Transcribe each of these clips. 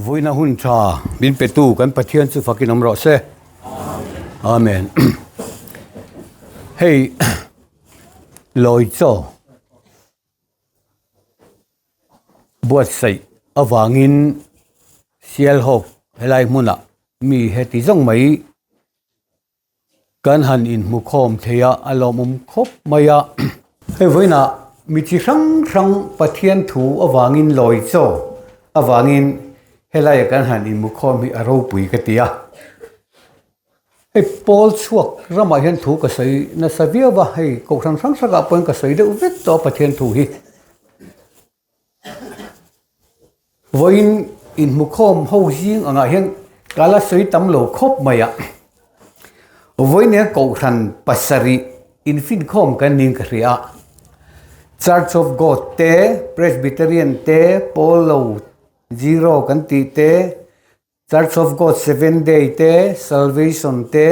Vawiina hun tha min petu kan Pathian chu fakin awm rawh se. Amen. Hei lawi chaw buatsaih avangin Sialhawk helai hmunah mi heti zawng mai Kan han inhmukhawm thei a, a lawmawm khawp mai a. Hei vawiinah mi chi hrang hrang Pathian thu avangin lawi chaw avangin helaia kan han inhmukhawm hi a ropui ka ti a. Hei pawl chhuak ramah hian thu ka sawi nasa viau a, hei kohhran hrang hrangah pawhin ka sawi deuh vek tawh a Pathian thu hi. Vawiin inhmukhawm ho zing angah hian ka la sawi tam lo khawp mai a. Vawiin hian Kohhran pasarih infinkhawm kan niin ka hria a. Church of God te, Presbyterian te, Polo Zero kan tih te, Church of God Seventh Day te, Salvation te,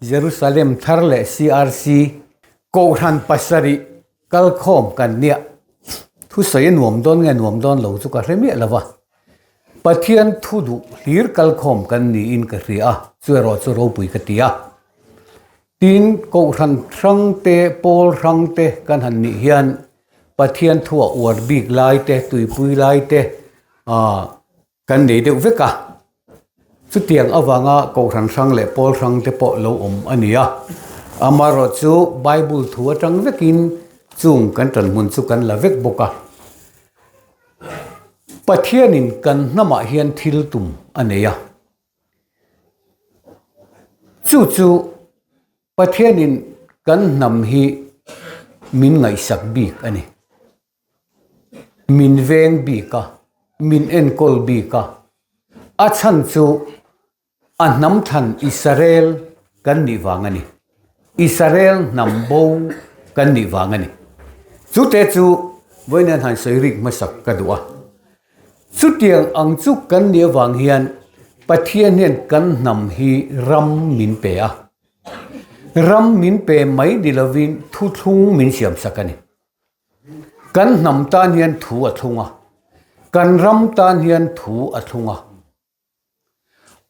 Jerusalem Thar leh CRC Kohhran pasarih kalkhawm kan nia. Thusawi a nuam dawn nge nuam dawn lo chu ka hre miah lo va. Pathian thu duh hlir kalkhawm kan niin ka hria a, chu erawh chu ropui ka ti a. Tin, Kohhran hrang te, pawl hrang te kan han nih hian Pathian thu a uar bik lai te, tuipui lai te, ah, Kan nei deuh vek a, chutiang avanga Kohhran hrang leh pawl hrang te pawh lo awm a ni a. Amaherawhchu Bible thu atang vekin chung kan tanhmun chu kan la vek bawk a. Pathianin kan hnamah hian thil tum a nei a, chu chu Pathianin kan hnam hi min ngaihsak bik a ni. Min veng bik a, min enkawl bik a, a chhan chu a hnam than Israel kan nih vang a ni. Israel hnam bo kan nih vang a ni. Chute chu vawiin han sawi rik hmasak ka duh a. Chutiang ang chu kan nih avang hian Pathian hian kan hnam hi ram min pe a. Ram min pe mai ni lovin thuthlung min siamsak a ni. Kan hnam tan hian thu a thlung a, kan ram tan hian thu a thlung a.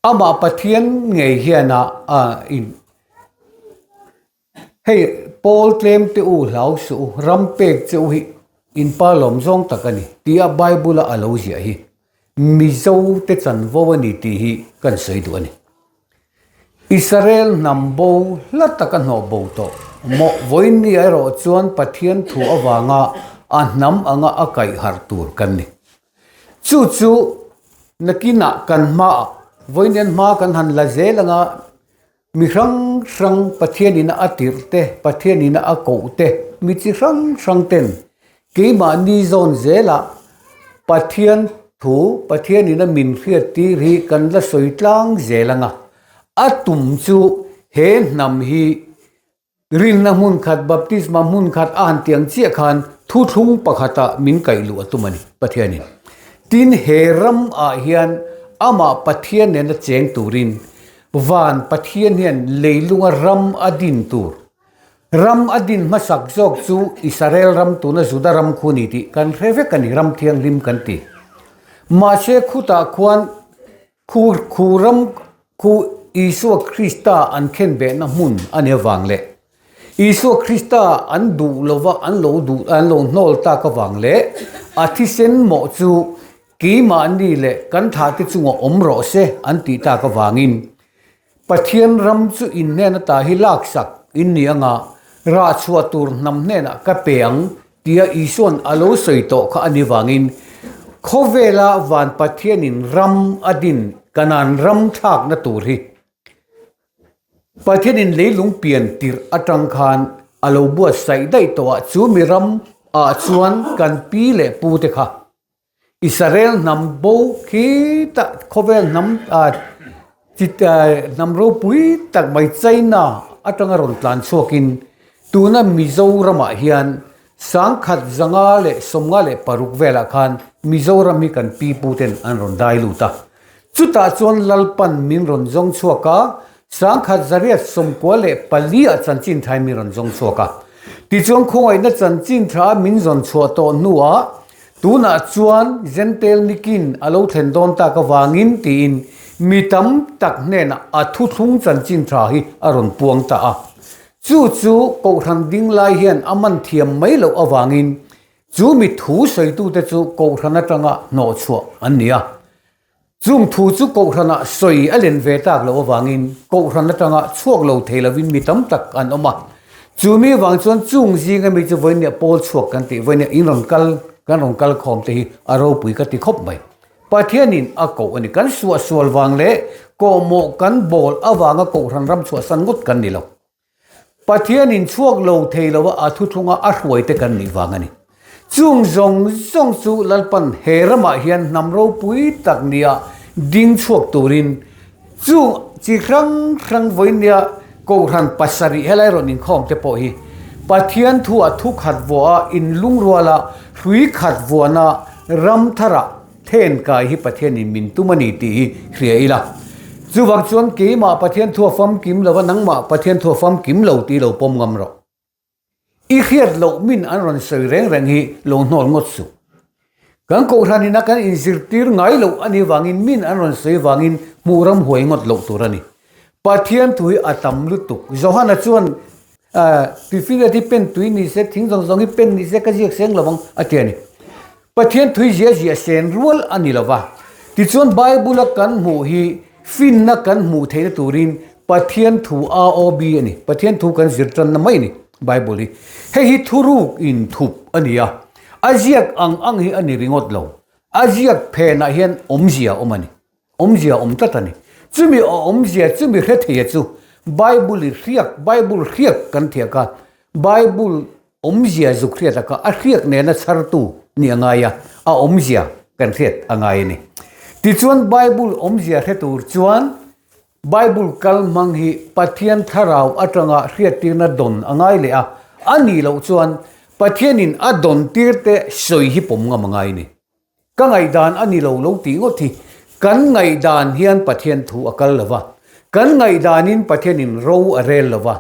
Amah Pathian ngei hian a a in hei pawl tlem te u hlau suh u, ram pek che u hi in pa lawm zawng tak a ni tia Bible a a lo ziah hi Mizo te chanvo a ni tih hi kan sawi duh a ni. Israel hnam bo hla taka hnawh bo tawh maw? Vawiin ni erawh chuan Pathian thu avanga a hnam anga a kaih harh tur kan ni. Chu chu nakinah kan hmaah vawiin hian hma kan han la zel anga mi hrang hrang Pathianina a tirh te, Pathianina a koh te, mi chi hrang hrang ten Keimahni zawn zelah Pathian thu, Pathianin a min hriattir hi kan la sawi tlang zel ang a. A tum chu he hnam hi rinna hmun khat, baptisma hmun khat a han tiang chiah khan thuthlung pakhatah min kaih luh a tum a ni, Pathianin. Tin, he ram ah hian amah Pathian nena cheng turin van Pathian hian leilunga ram a din tur Ram a din hmasak zawk chu Israel ram tuna Juda ram khu ni tih kan hre vek a ni, ram thianghlim kan ti. Mahse khutah khuan khu khu ram khu Isua Krista an khen behna hmun a ni avang leh Isua Krista an duh lova an lo duh an lo hnawl tak avang leh a thisen mawh chu keimahni leh kan thahte chungah awm rawh se an tih tak avangin Pathian ram chu in hnen ata hi laksak in ni anga, rah chhuah tur hnam hnenah ka pe ang tia Isua'n a lo sawi tawh kha a ni vangin, khawvela van Pathianin ram a din Kanaan ram thlakna tur hi Pathianin leilung pian tirh atang khan a lo buatsaih daih tawh a, chu mi ram ah chuan kan pi leh pu te kha Israel hnam bo khi tak khawvel hnam hnam ropui tak mai China atanga rawn tlan chhuakin tuna Mizoramah hian sangkhat zanga leh sawmnga leh paruk velah khan Mizoram hi kan pi pu ten an rawn dai lut a. Chutah chuan Lalpan min rawn zawng chhuak a, sangkhat zariat sawmkua leh paliah chanchin thain min rawn zawng chhuak a. Tichuan khawngaihna chanchin tha min zawn chhuah tawh hnuah. Tunah chuan Jentail nikin a lo thlen dawn tak avangin tiin mi tam tak hnenah a thuthlung chanchin tha hi a rawn puang ta a. Chu chu Kohhran ding lai hian a man thiam mai loh avangin chu mi thu sawitute chu Kohhran atanga hnawhchhuah an ni a. Chung thu chu Kohhranah sawi a len ve tak loh avangin Kohhran atanga chhuak lo thei lovin mi tam tak an awm a. Chu mi vang chuan chung zinga mi chu vawinia pawl chhuak kan tih vawinia in rawn kal kan rawn kal khawm te hi a ropui ka ti khawp mai. Pathianin a koh a ni. Kan suahsual vang leh kawhmawh kan bawl avanga Kohhran ram chhuahsan ngawt kan ni lo. Pathian in chhuak lo thei lo a, a thuthlunga a hruai te kan nih vang a ni. Chung zawng zawng chu Lalpan he ramah hian hnam ropui tak nia ding chhuak turin chung chi hrang hrang vawinia Kohhran pasarih helai rawn inkhawm te pawh hi Pathian thu a thu khat vuah a, inlungrual a, hrui khat vuahna ram tharah Then kai hi Pathianin min tum a ni tih hi hria ila. Chuvang chuan keimah Pathian thu a famkim lo va, nangmah Pathian thu a famkim lo tih lo pawm ngam rawh. I hriat loh min an rawn sawi reng reng hi lo hnawl ngawt suh. Kan kohhran ina kan inzirtir ngai loh a nih vangin min an rawn sawi vangin hmuh ram huai ngawt loh tur a ni. Pathian thu hi a tam lutuk. Johana chuan Tuifinriat hi pen tui ni se, thing zawng zawng hi pen ni se ka ziak seng lovang a ti a ni. Pathian thui zia zia sen rual a ni lova. Tichuan Bible a kan hmuh hi finna kan hmuh theihna turin Pathian thu AOB a ni. Pathian thu kan zir tanna mai a ni Bible hi. Hei hi thuruk inthup a ni a. A ziak ang ang hi a ni ringawt lo. A ziak phenah hian awmzia a awm a ni. Awmzia a awm tlat a ni. Chumi a awmzia chumi hre theia chu Bible i hriak, Bible hriak kan thiak a, Bible awmzia zuk hriat a kha a hriak nena chhartu nih a ngai a, a awmzia kan hriat a ngai a ni. Tichuan Bible awmzia hre tur chuan Bible kal hmang hi Pathian thlarau atanga hriattirna dawn a ngai leh a, a nih loh chuan Pathianin a dawn tirte sawi hi pawm ngam a ngai a ni. Ka ngaihdan a ni lo lo tih ngawt hi kan ngaihdan hian Pathian thu a kal lo va, kan ngaihdanin Pathianin ro a rel lo va,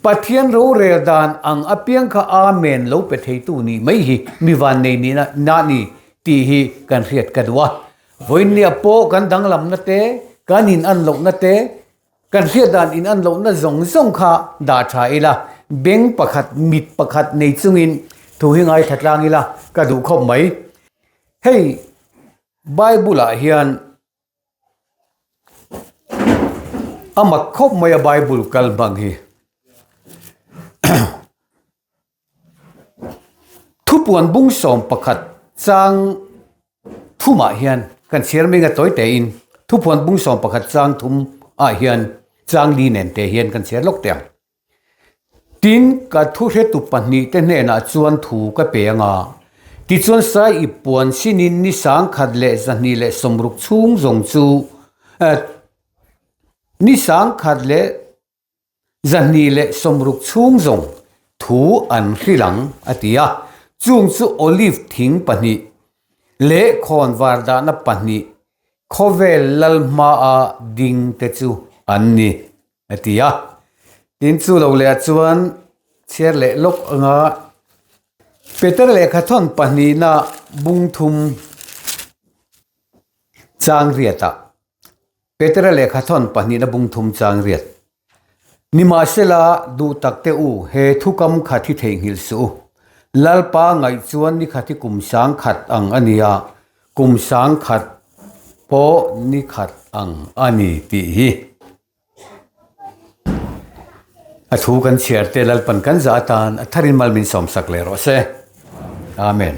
Pathian rorel dan ang apiang kha Amen lo pe theitu nih mai hi mi vannei nihna na ni tih hi kan hriat ka duh a. Vawiinnia pawh kan danglamna te, kan in an lohna te, Kan hriat dan in an lohna zawng zawng kha dah tha ila, beng pakhat, mit pakhat nei chungin thu hi ngaithla tlang ila ka duh khawp mai. Hei Bible ah hian a mak khawp mai a Bible kal hmang hi. Thupuan bung 11 chang thumah hian kan chhiar mai nga tawi tein thupuan bung 11 chang thum ah hian chang li nen te hian kan chhiar lawk teh ang. Tin, ka thuhretu pahnihte hnenah chuan thu ka pe anga, tichuan sai i puan sinin ni 1260 chhung zawng chu ni 1260 chhung zawng thu an hrilh ang, a ti a. Chung chu olive thing pahnih leh khawnvar dahna pahnih khawvel lal hmaa ding te chu an ni, a ti a. Tin, chu lo lehah chuan chhiar leh lawk anga Peter lehkha thawn pahnihna bung thum chang riatah Petera lehkha thawn pahnihna bung thum chang riat. Nimahsela, duh tak teh u, he thukam khat hi theihnghilh suh u. Lalpa ngaih chuan ni khat hi kum 1000 ang a ni a, kum 1000 pawh ni khat ang a ni tih hi. A thu kan chhiar te Lalpan kan zah atan a tharin mal min sawmsak leh rawh se. Amen.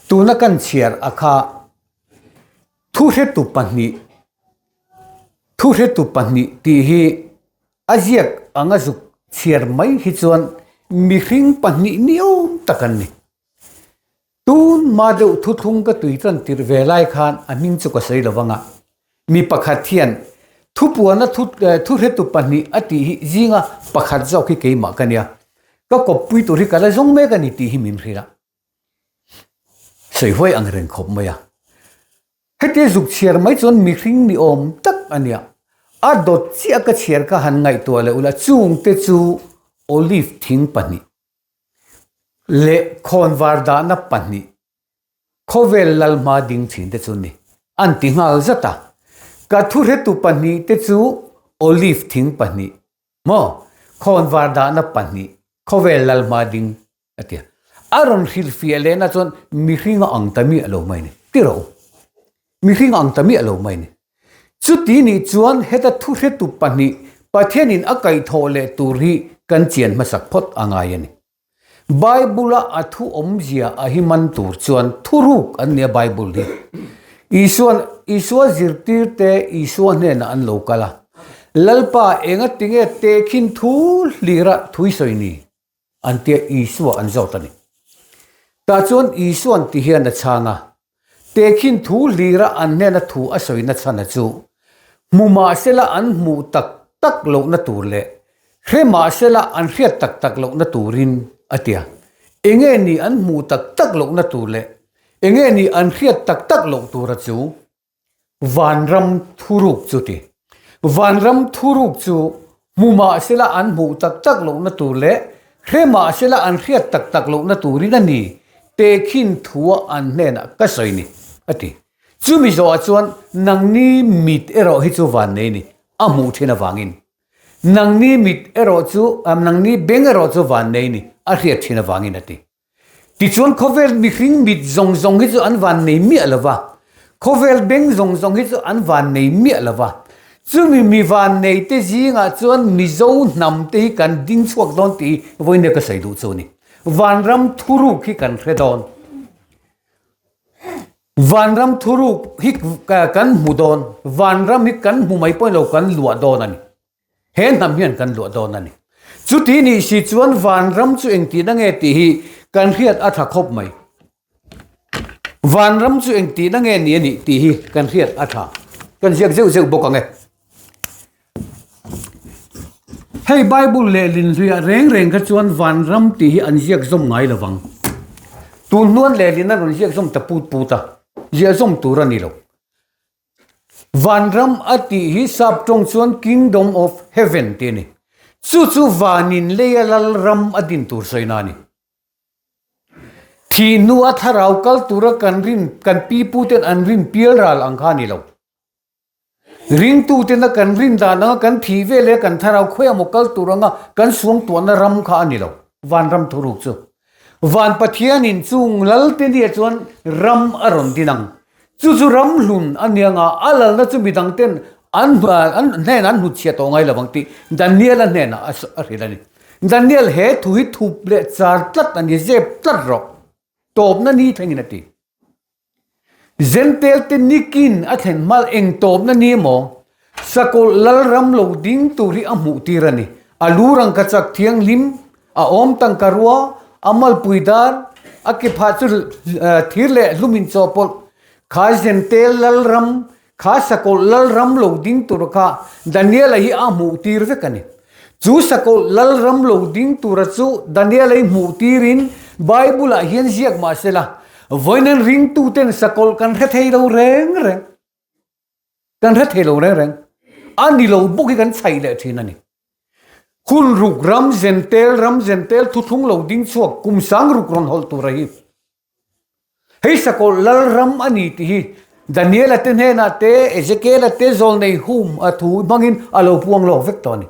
Tuna kan chhiar a kha Thuhretu pahnih, Thuhretu pahnih tih hi a ziak anga zuk chhiar mai hi chuan mihring pahnih niawm tak an ni. Tun hma deuh thuthlung ka tui tan tirh ve lai khan a hming chu ka sawi lo vang a, mi pakhat hian thupuana thuhretu pahnih a tih hi zinga pakhat zawk hi keimah ka nia, ka kawppui tur hi ka la zawng mek a ni tih hi min hrilh a. Sawi huai ang reng khawp mai a. Hetia zuk chhiar mai chuan mihring ni awm tak a nia. A dawt chiah ka chhiar kha han ngaihtuah leh ula chungte chu olive thing pahnih. Leh khawnvar dahna pahnih khawvel lal hma ding thin te chu ni an ti nghal zat a. Ka thuhretu pahnih te chu olive thing pahnih maw khawnvar dahna pahnih khawvel lal hma ding a ti a. A rawn hrilhfiah lehna chuan mihring a ang ta miah lo mai ni. Ti rawh u. Mihring ang ta miah lo mai ni. Chuti nih chuan heta thuhretu pahnih Pathianin a kaihthawh leh tur hi kan chian hmasak phawt a ngai a ni. Bible-a a thu awmzia a hi man tur chuan thuruk an nia Bible hi. Isuan Isua zirtirte Isua hnenah an lo kal a, Lalpa engatinge tehkhin thu hlira thui sawi ni? An tia Isua an zawt a ni. Tah chuan Isua'n ti hian a chhang a, Tehkhin thu hlira an hnena thu a sawina chhana chu hmu mahsela an hmuh tak tak lohna tur leh hre mahsela an hriat tak tak lohna turin a ti a. Enge ni an hmuh tak tak lohna tur leh enge ni an hriat tak tak loh tura chu? Vanram thuruk chu ti. Vanram thuruk chu hmu mahsela an hmuh tak tak lohna tur leh hre mahsela an hriat tak tak lohna turin a ni tehkhin thua an hnenah ka sawi ni, a ti. Chumi zawhah chuan nangni mit erawh hi chu van nei ni, a hmuh thin avangin. Nangni mit erawh chu, nangni beng erawh chu van nei ni, a hriat thin avangin, a ti. Tichuan khawvel mihring mit zawng zawng hi chu an van nei miah lo va, khawvel beng zawng zawng hi chu an van nei miah lo va. Chumi mi van nei te zingah chuan Mizo hnam te hi kan ding chhuak dawn tih hi vawiin ka sawi duh chu a ni. Vanram thuruk hi kan hre dawn. Vanram thuruk hi kan hmu dawn. Vanram hi kan hmu mai pawhin lo kan luah dawn a ni. He hnam hian kan luah dawn a ni. Chuti nih si chuan vanram chu engtihna nge tih hi kan hriat a tha khawp mai. Vanram chu engtihna nge ni a nih tih hi kan hriat a tha. Kan ziak zeuh zeuh bawk ang e. Hei Bible lehlin hluiah reng reng kha chuan vanram tih hi an ziak zawm ngai lo vang. Tun hnuan lehlin a rawn ziak zawm ta put put a, ziah zawm tur a ni lo. Vanram a tih hi sap tawng chuan Kingdom of Heaven tih a ni. Chu chu vanin leia lal ram a din tur sawina a ni. Thih hnua thlarau kal tura kan rin, kan piputen an rin pial ral ang kha a ni lo. Ringtutena kan rin dan anga kan thih vel leh kan thlarau khawiah maw kal tur anga kan suangtuahna ram kha a ni lo, vanram thuruk chu. Van Pathianin chung lalte nia chuan ram a rawn din ang. Chu chu ram hlun a nia nga, a lalna chu midang ten an an hnenah an hnutchhiah tawh ngai lovang tih Daniel-a hnenah a hrilh a ni. Daniel he thu hi thup leh char tlat a ni, zep tlat rawh. Tawpna ni thlengin a ti. Zentel te nikin a thlen hmal eng tawpna ni emaw, sakawlh lalram lo ding tur hi a hmuh tir a ni. A lu rangka chak thianghlim, a awm tangka rua, a malpui dar, a ke phah chu thir leh hlum in chawhpawlh. Kha Zentel lalram, Kha sakawlh lalram lo ding tura kha Daniela hi a hmuh tir vek a ni. Chu sakawlh lalram lo ding tura chu Daniela hi hmuh tirin Bible-ah hian ziak mah se la, vawiin ringtuten sakawlh kan hre thei lo reng reng. Kan hre thei lo reng reng. A ni lo bawk hi kan chhaih leh thin a ni. Hun ruk ram zentel ram zentel thuthlung lo ding chhuak kum sang ruk rawn hawlh tura hi. Hei sakawlh lalram a ni tih hi Daniela te hnenah te, Ezekiela te zawlnei hum a thu hmangin a lo puang lawk vek tawh a ni.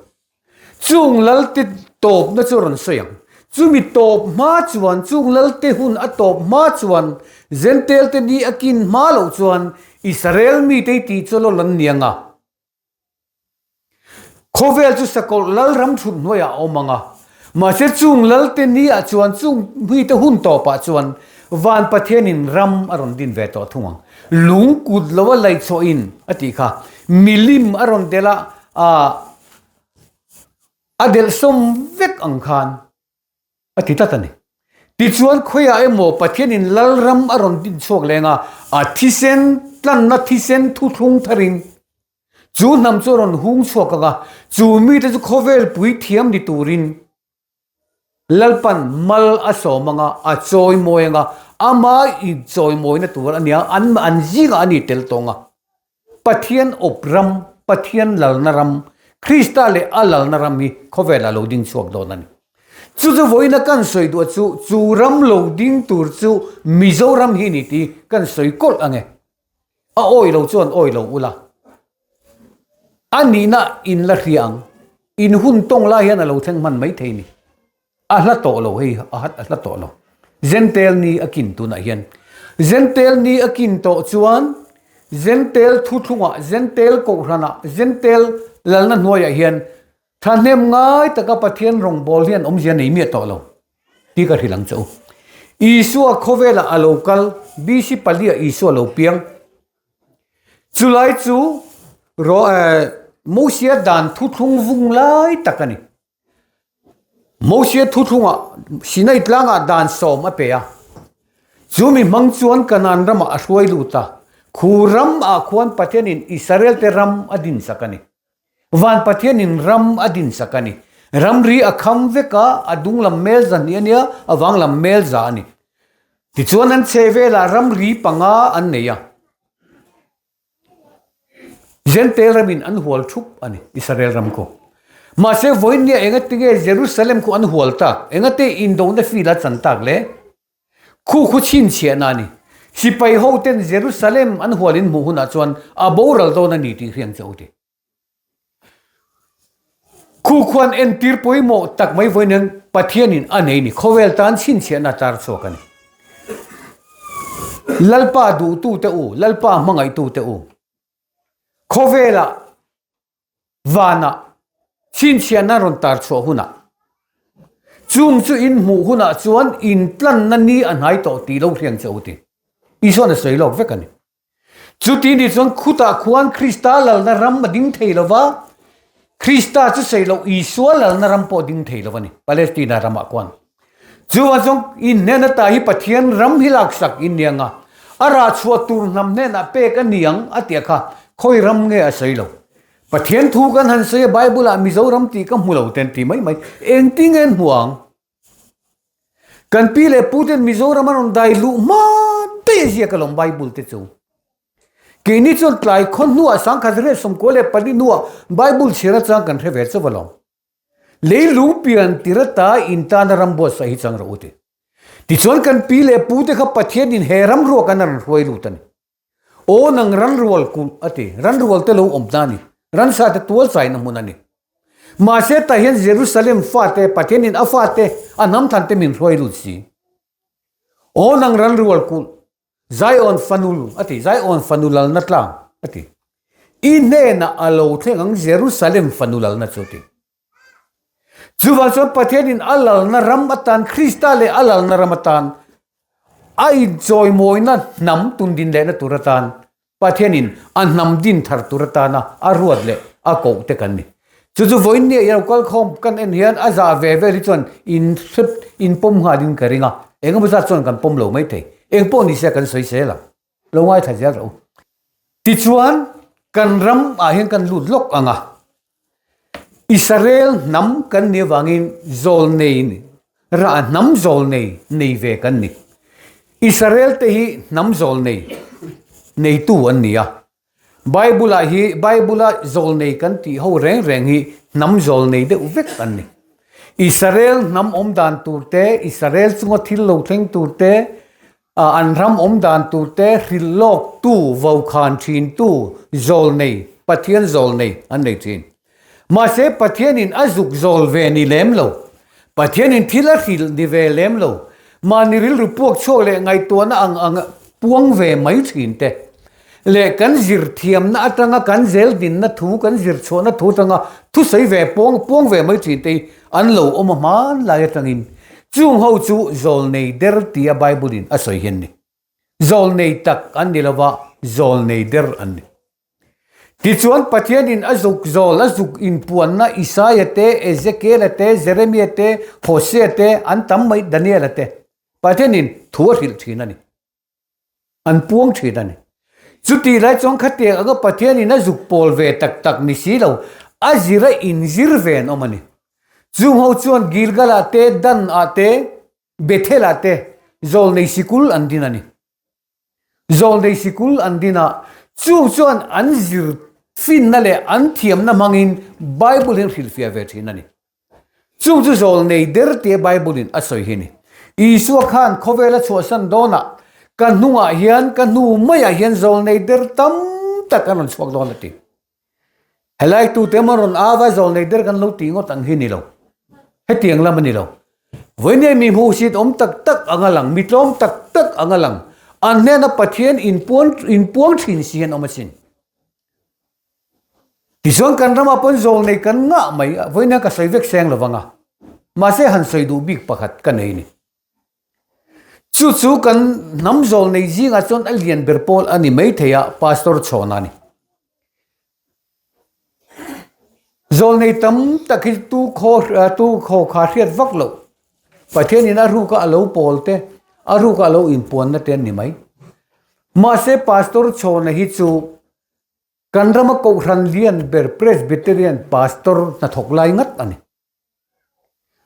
Chung lalte tawpna chu a rawn sawi ang. Chumi tawp hma chuan, chung lalte hun a tawp hma chuan, Zentelte ni a kin hma loh chuan Israel mite hi tih chu lo lan niang a. Khawvel chu sakawlh lalram thut hnuaiah a awm ang a, mahse chung lalte niah chuan chung mite hun tawpah chuan van Pathianin ram a rawn din ve tawh thung ang. Lung kut lo a laihchhuahin a tih kha milim a rawn delh a, a delh sawm vek ang khan a ti tlat a ni. Tichuan khawiah emaw Pathianin lalram a rawn din chhuak leng a, a thisen tlanna thisen thuthlung tharin Chu hnam chu a rawn hung chhuak ang a, chu mite chu khawvel pui thiam ni turin Lalpan mal a sawm ang a, a chawimawi ang a, ama inchawimawina tur a nia, an an zingah a ni tel tawng a. Pathian awp ram, Pathian lalna ram, Krista leh a lalna ram hi khawvelah lo ding chhuak dawn a ni. Chu chu vawiina kan sawi duh chu chu ram lo ding tur chu Mizoram hi ni tih kan sawi kawlh ang e. A awi lo chuan awi lo ula. A nihna in la hria ang. In hun tawng lai hian a lo thleng hman mai thei ni. A hla tawh lo hei a hla tawh lo. Zentel ni a kin tunah hian. Zentel ni a kin tawh chuan Zentel thuthlungah, Zentel kohhranah, Zentel lalna hnuaiah hian thahnem ngai taka Pathian rawngbâwl hian awmzia nei miah tawh lo tih ka hrilh ang che u. Isua khawvelah a lo kal, BC paliah Isua lo piang. Chulai chu Mosia dan thuthlung vung lai tak a ni. Mosia thuthlungah Sinai tlangah dan sawm a pe a. Chu mi hmang chuan Kanaan ramah a hruai lut a. Khu ramah khuan Pathianin Israelte ram a dinsak a ni. Van Pathianin ram a dinsak a ni. Ramri a kham vek a, a dung lam mel zahnih a nia, a vang lam mel za a ni. Tichuan an chhe velah ramri panga an nei a. Jentail ramin an hual thup a ni, Israel ram khu. Mahse vawiinnia engatinge Jerusalem khu an hual tak, engate indona field a chan tak le? Khu khu chhinchhiahna a ni. Sipai ho ten Jerusalem an hual in hmuh hunah chuan a boral dawn a ni tih hriang che u ti. Khu khuan entir pawimawh tak mai vawiin hian Pathianin a nei ni. Khawvel tan chhinchhiahna tar chhuak a ni. Lalpa duhtute u, Lalpa hmangaihtute u, khawvelah vanah chhinchhiahna rawn tar chhuah hunah chung chu in hmuh hunah chuan intlanna ni a hnai tawh tih lo hriang che u ti. Isuan a sawi lawk vek a ni. Chuti ni chuan khutah khuan Krista lalna ram a ding thei lo va, Krista chu sawi loh Isua lalna ram pawh a ding thei lo a ni, Palestina ramah khuan. Chuvang chuan in hnen ata hi Pathian ram hi laksak in ni ang a, a rah chhuah tur hnam hnenah pek a ni ang a tih kha khawi ram nge a sawi lo. Pathian thu kan han sawi a, Bible-ah Mizoram tih ka hmu lo te an ti mai mai. Engtin nge an hmu ang? Kan pi leh pu ten Mizoram an rawn dai luh hma daih a ziak alawm Bible te chu. Keini chuan tlai khaw hnuah sangkhat riat 94 hnuah Bible chhiar atang kan hre ve chauh alawm. Leilung pian tir ata in tana ram buatsaih hi chang rawh u ti. Tichuan kan pi leh pu te kha Pathianin he ram ruak an rawn hruai lut a ni. Aw nang ran rual kulh a ti. Ran rual te lo awm ta a ni. Ransa te tual chaina hmun a ni. Mahse tah hian Jerusalem fate, Pathianin a fate, a hnam than te min hruai lut si. Aw nang ran rual kulh, Zion fanu a ti, Zion fanu lalna tlang a ti. I hnenah a lo thleng ang Jerusalem fanu lalna chu a ti. Chuvang chuan Pathianin a lalna ram atan, Krista leh a lalna ram atan, a inchawimawina hnam tundin lehna tur atan, Pathianin a hnam din thar tur atana a ruat leh a koh te kan ni. Chu chu vawiin nia ilo kalkhawm kan en hian a zah ve vel hi chuan in hrep in pawm nghalin ka ring a, engemaw zat chuan kan pawm lo maithei. Engpawh ni se kan sawi sel ang. Lo ngaithla zel rawh u. Tichuan, kan ram ah hian kan lut lawk ang a, Israel hnam kan nih avangin zawlnei rah hnam zawlnei nei ve kan ni. Israel te hi hnam zawlnei neitu an ni a. Bible ah hi Bible a zawlnei kan tih ho reng reng hi hnam zawlnei deuh vek an ni. Israel hnam awm dan tur te, Israel chunga thil lo thleng tur te, An ram awm dan turte hrilh lawk tu, vokhan thin tu, zawlnei, Pathian zawlnei an nei thin. Mahse Pathianin a zuk zawl ve ni lem lo. Pathianin thil a hrilh ni ve lem lo. Mahni rilru puak chhuak leh ngaihtuahna ang ang puang ve mai thin te leh kan zir thiamna atanga kan zel dinna thu, kan zir chhuahna thu atanga thusawi ve puang puang ve mai thin te hi an lo awm a hmanlai atangin Chung ho chu zawlnei der tia Bible-in a sawi hian ni. Zawlnei tak an ni lova, zawlnei der an ni. Tichuan Pathianin a zuk zawl, a zuk inpuanna Isaia te, Ezekiela te, Jeremia te, Hosea te, an tam mai, Daniela te, Pathianin thu a hrilh thin a ni. An puang thin a ni. Chutih lai chuan khatiang anga Pathianin a zuk pawl ve tak tak ni si lo, a zira inzir ve an awm a ni. Chung ho chuan Gilgal-ah te, Dan-ah te, Bethel-ah te zawlnei sikul an din a ni. Zawlnei sikul an din a, chung chuan an zir finna leh an thiamna hmangin Bible hi an hrilhfiah ve thin a ni. Chung chu zawl nei der tia Bible in a sawi hi a ni. Isua khan khawvel a chhuahsan dawnah ka hnungah hian, ka hnu maiah hian zawl nei der tam tak an rawn chhuak dawn a ti. Helai tute emaw rawn ava zawl nei der kan lo tih ngawt ang hi ni lo. Hetiang lam a ni lo. Vawinia mi hmuhsit awm tak tak anga lang, mi tlawm tak tak anga lang, an hnena Pathian inpuan inpuang thin si hian awm asin. Tichuan kan ramah pawn zawl nei kan ngah mai, vawinia ka sawi vek seng lovang a, mahse han sawi duh bik pakhat ka nei ni. Chu chu kan hnam zawl nei zingah chuan a lian ber pawl a ni maithei a, Pastor Chhawna a ni. Zawlnei tam tak hi tu khaw tu khaw kha hriat vak loh. Pathianin a ruka a lo pawl te, a ruka a lo inpuanna te an ni mai. Mahse Pastor Chhawna hi chu kan rama Kohhran lian ber Presbyterian Pastor hnathawk lai ngat a ni.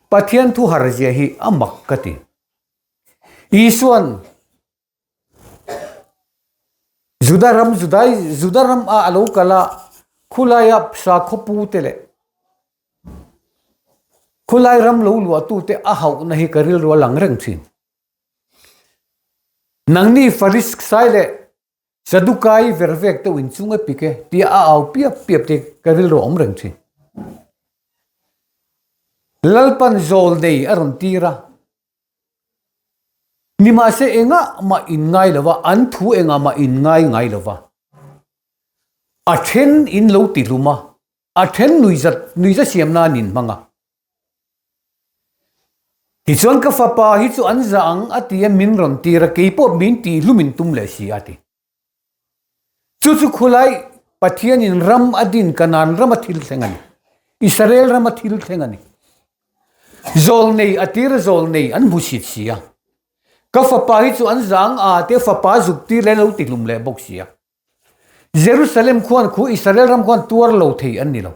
Pathian thu har zia hi a mak ka ti. Isuan Juda ram Judai Juda ram a a lo kal a, khulaia sakhaw pu te leh khulai ram lo luah tu te a hauhna hi ka rilru a lang reng thin. Nangni Farisai leh Sadukai ver vek deuh in chung a pik e tia a au piap piap te ka rilru a awm reng thin. Lalpan zawl nei a rawn tir a. Nimahse engah mah in ngai lo va, an thu engah mah in ngai ngai lo va. A then in lo ti hlum a, a then nuihzat nuihza siam nan in hmang a. Tichuan ka fapa hi chu an za ang a ti a, min rawn tir a, keipawh min tih hlum in tum leh si a ti. Chu chu khulai Pathianin ram a din Kanaan rama thil thleng a ni. Israel rama thil thleng a ni. Zawlnei a tir zawlnei an hmu sit si a. Ka fapa hi chu an zang a te fapa zuk tir leh lo ti hlum leh bawk si a. Jerusalem khuan khu Israel ram khuan tuar lo thei an ni lo.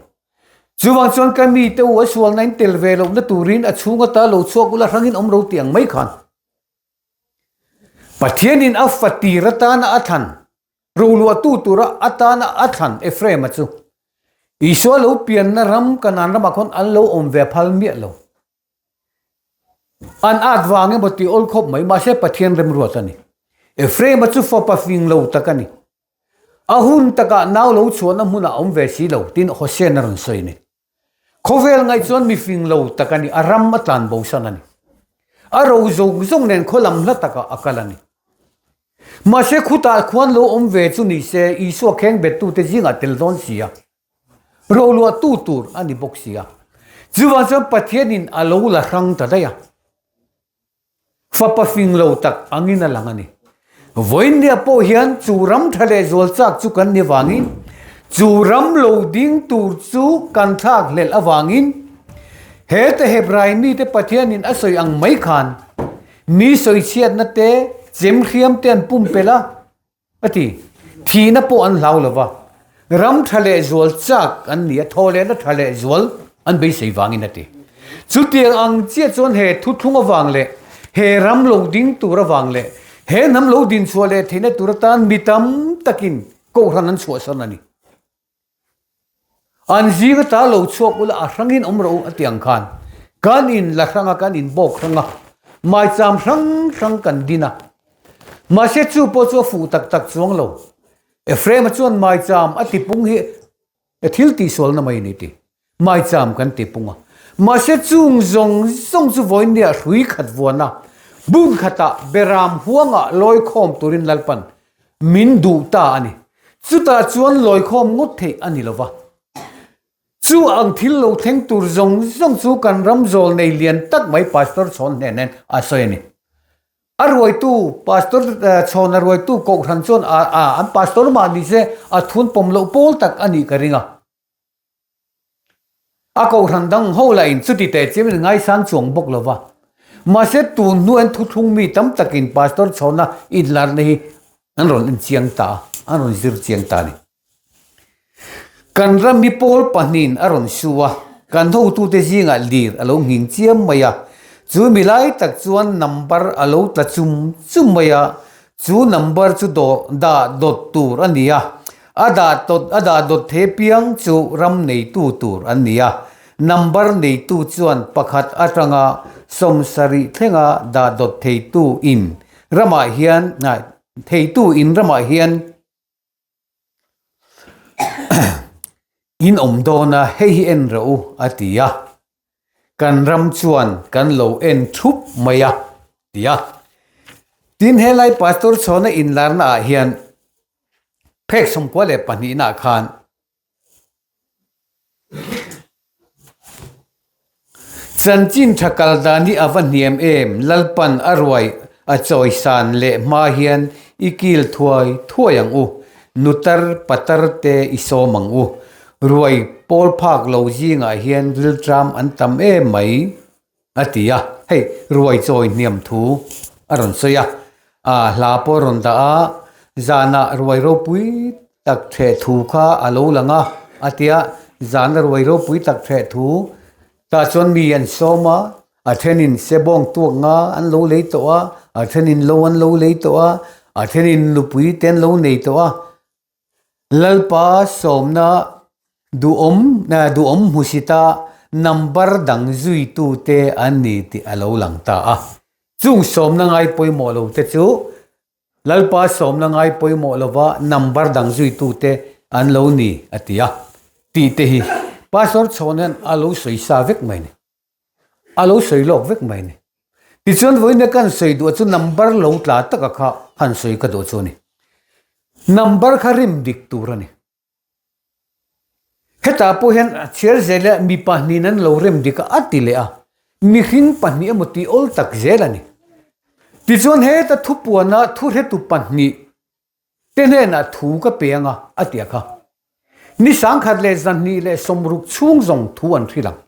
Chuvang chuan ka mi te u a sualna in tel ve lohna turin a chhung ata lo chhuak ula hrangin awm ro ti ang mai khan. Pathianin a fatir atana a thlan, roluahtu tura atana a thlan Ephraim-a chu Isua lo pianna ram Kanaan ramah khawn an lo awm ve phal miah lo. An at vang emaw tih awl khawp mai, mahse Pathian remruat a ni. Ephraim-a chu fapa fing lo tak a ni. A hun takah nau lo chhuahna hmunah a awm ve si lo, tiin Hosean a rawn sawi a ni. Khawvel ngaih chuan mi fing lo tak a ni, a ram a tlan bosan a ni. A ro zawng zawng nen khaw lam hla takah a kal a ni. Mahse khutah khuan lo awm ve chu ni se Isua kheng bettute zingah tel dawn si a, roluahtu tur a ni bawk si a. Chuvang chuan Pathianin a lo la hrang ta daih a. Fapa fing lo tak angin a lang a ni. Vawiinnia pawh hian chu ram tha leh zual chak chu kan ni vangin, chu ram lo ding tur chu kan thlak hlelh avangin, he te Hebrai mite Pathianin a sawi ang mai khan mi sawichhiatna te, chemhriam te an pumpelh a. A ti. Thihna pawh an hlau lo va, ram tha leh zual chak an ni a, thaw lehna tha leh zual an beisei vangin a ti. Chutiang ang chiah chuan he thuthlung avang leh he ram lo ding tur avang leh he hnam lo dinchhuah leh theihna tur atan mi tam takin kohhran an chhuahsan a ni. An zing ata lo chhuak ula a hrangin awm rawh u a ti ang khan kan in la hrang a, kan in bawk hrang a, maicham hrang hrang kan din a. Mahse chu pawh chu a fuh tak tak chuang lo. Ephraim-a chuan maicham a tipung hi a thil tihsualna mai a ni ti. Maicham kan tipung a. Mahse chung zawng zawng chu vawinia hrui khat vuan a, bun khatah beram huangah lawikhawm turin Lalpan Min duh ta a ni. Chutah chuan lawikhawm ngawt theih a ni lo va. Chu ang thil lo thleng tur zawng zawng chu kan ram zawl nei lian tak mai Pastor Chhawn hnen hian a sawi a ni. A ruaitu Pastor Chhawn a ruaitu Kohhran chuan a an Pastor mah ni se a thun pawm loh pawl tak a nih ka ring a. A kohhran dang ho lah in chuti teh chiam in ngaisang chuang bawk lo va. Mahse tun hnu an thuthlung mi tam takin Pastor Chhawna inlarna hi an rawn en chiang ta a, an rawn zir chiang ta a ni. Kan ram hi pawl pahnihin a rawn su a, kan hotute zingah lir a lo nghing chiam mai a, chu mi lai tak chuan number a lo tla chum chum mai a, Chu number chu dawh dah dawt tur a ni a, a dah tawt a dah dawt the piang chu ram neitu tur an ni a. Number neitu chuan pakhat atanga 70 thlenga dah dawt theitu in ramah hian theitu in ramah hian in awm dawn a, hei hi en rawh u a ti a. Kan ram chuan kan lo en thup mai a ti a. Tin helai Pastor Chhawna inlarna ah hian phek 92 nah khan Chanchin tha kal dan hi a va hniam em, Lalpan a ruai a chawisan leh hma hian i kil thuai thuai ang u, nutar patar te i sawm ang u, ruai pawl phak lo zingah hian riltram an tam em mai. A ti a, hei ruai chawi hniam thu a rawn sawi a, aa hla pawh a rawn dah a, zanah ruai ropui tak ṭheh thu kha a lo lang a, a ti a, zana ruai ropui tak ṭheh thu tah chuan mi an sawm a, a ṭhenin sebawng tuak nga an lo lei tawh a, a ṭhenin lo an lo lei tawh a, a ṭhenin nupui te an lo nei tawh a. Lalpa sawmna duhawm duhawm hmusita number dang zuitute an ni tih a lo lang ta a. Chung sawmna ngai pawimawh lo te chu Lalpa sawmna ngai pawimawh lova number dang zuitute an lo ni a ti a. Tih te hi Pastor Chhawn hian a lo sawi sa vek mai a ni. A lo sawi lawk vek mai a ni. Tichuan vawiin kan sawi duh chu number lo tla taka kha han sawi ka duh chu a ni. Number kha rim dik tur a ni. Hetah pawh hian chhiar zel a mi pahnihin an lo rem dik a, a ti leh a. Mihring pahnih emaw tih awl tak zel a ni. Tichuan heta thupuana thuhretu pahnih te hnenah thu ka pe ang a, a ti a kha. Ni 1260 chhung zawng thu an hrilh ang.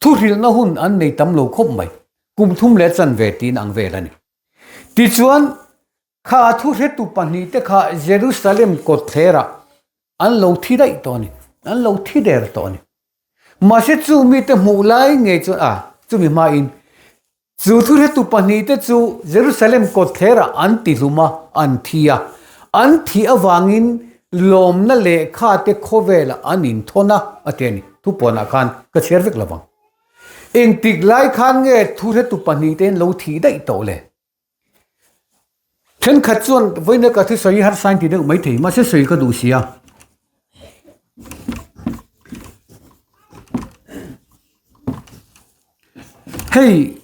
Thu hrilhna hun an nei tam lo khawp mai. Kum thum leh chanve tiin ang vel a ni. Tichuan, kha thu hretu pahnihte kha Jerusalem kawtthlerah an lo thi daih tawh a ni. An lo thi der tawh a ni. Mahse chu mite hmuh lai ngei chuan, a, chumi hmain Chu thuhretu pahnihte chu Jerusalem kawtthlerah an tihlum a, an thi a. An thih avangin lawmna lehkhate khawvelah an inthawn a, a ti a ni. Thupuanah khan ka chhiar vek lovang. Engtik lai khan nge thuhretu pahnihte an lo thih daih tawh le? Thenkhat chuan vawiin ka thusawi hi harsa in ti deuh maithei, mahse sawi ka duh si a. Hei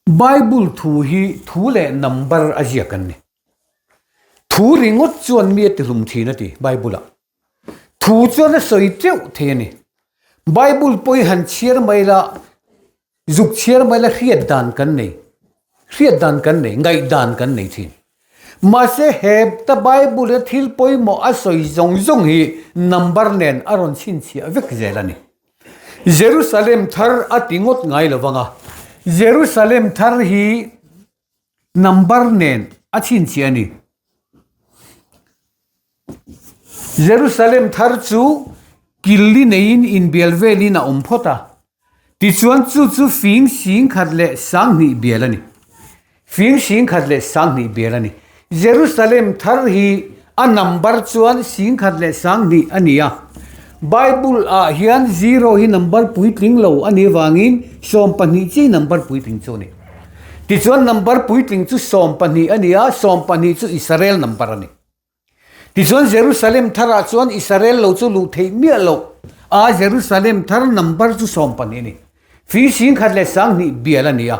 Bible thu hi thu leh number a ziak an ni. Thu ringawt chuan mi a ti hlum thin a ti Bible ah. Thu chuan a sawi teuh thei a ni. Bible pawh hi han chhiar mai la, zuk chhiar mai la hriat dan kan nei. Hriat dan kan nei, ngaih dan kan nei thin. Mahse he ta Bible a thil pawimawh a sawi zawng zawng hi number nen a rawn chhinchhiah vek zel a ni. Jerusalem thar a ti ngawt ngai lo vang a, Jerusalem thar hi number nen a chhinchhiah a ni. Jerusalem thar chu killi neiin inbial velin a awm phawt a, tichuan chu chu fing 10,000 leh 2000 bial a ni. Fing 10,000 leh 2000 bial a ni. Jerusalem thar hi a number chuan 10,000 leh 2000 a ni a. Bible ah hian zero hi number puitling lo a nih avangin 12 chi number puitling chu a ni. Tichuan number puitling chu 12 a ni a, 12 chu Israel number a ni. Tichuan Jerusalem tharah chuan Israel lo chu luh theih miah loh a, Jerusalem thar number chu 12 a ni. Fi 10,000 leh 2000 bial a ni a.